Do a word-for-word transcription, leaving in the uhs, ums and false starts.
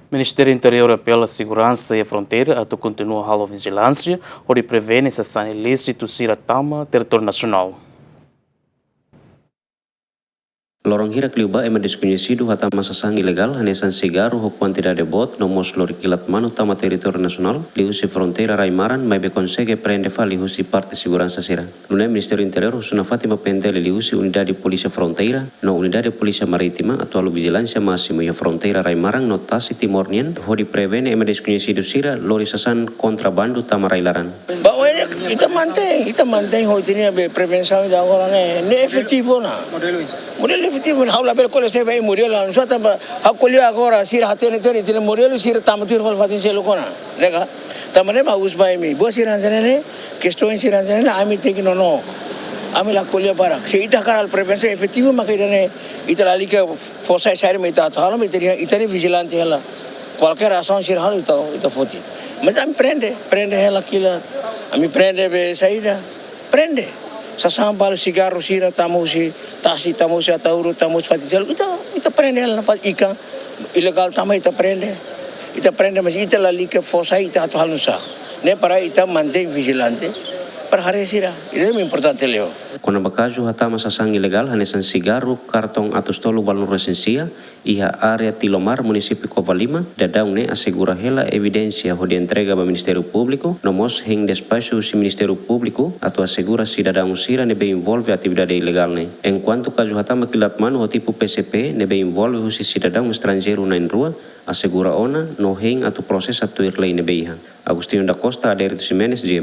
Ministériu Interiór apela seguransa iha fronteira atu kontinua halo vijilánsia hodi prevene sasán ilísitu sira tama territóriu nasionál. Loron hirak liubá ema deskoñesidu hatama sasán ilegál hanesan sigarru ho kuantidade boot no mós lori kilat manu tama territóriu nasionál liuhusi fronteira rai-maran, maibé konsege prende fali husi parte seguransa sira. Nune'e Ministériu Interiór husu nafatin ba P N T L liuhusi Unidade Polísia Fronteira no Unidade Polísia Marítima atu halo vijilánsia másimu iha fronteira rai-maran no tasi Timor nian hodi prevene ema deskoñesidu sira lori sasán kontrabandu tama rai-laran. Ba oin ne'e ita mantein, ita mantein ho ita-nia be prevensaun ida agora ne'e, ne'e efetivu ona. Modelu efetivu ona, ha'u labele ko'alia sé ba modelu, ha'u só tanba ha'u ko'alia agora, sira hatene, hatene, hatene modelu, sira tama tuir fali fatin seluk ona. Ne'e ka? Tanba ne'e mak husu ba imi, buat sira hanesan ne'e, kestaun sira hanesan ne'e, ami tenke nonook. Ami la ko'alia barak. Se ita hakarak prevensaun efetivu, maka ida-ne'e, ita lalika fó sai saida mak ita atu halo, ita, ita-nia vijilante hela. Kualkér asaun sira halo ita, ita foti. Mas ami prende, prende hela kilat. Ami prende be saida, prende. Sasán balu sigarru sira tama husi tasi, tama husi Ataúro, tama husi fatin seluk. Ita, ita prende hela nafatin, ikan ilegál tama ita prende. Ita prende, mas ita lalika fó sai ita atu halo nusá. Ne'e para ita mantein vijilante. Para haree sira. Ida-ne'e importante liu. Kona-ba kazu hatama sasán ilegál hanesan sigarru karton atus tolu balun resin sia, iha área Tilomar, munisípiu Covalima, daudaun ne'e asegura hela evidénsia hodi entrega ba Ministériu Públiku, no mós hein despaxu husi Ministériu Públiku atu asegura sidadaun sira ne'ebé envolve atividade ilegál ne'e. Enkuantu kazu hatama kilat manu ho tipu P C P ne'ebé envolve husi sidadaun estranjeiru na'in-rua, asegura ona no hein atu prosesa tuir lei ne'ebé iha. Agostinho da Costa, Adérito Ximenes, G M.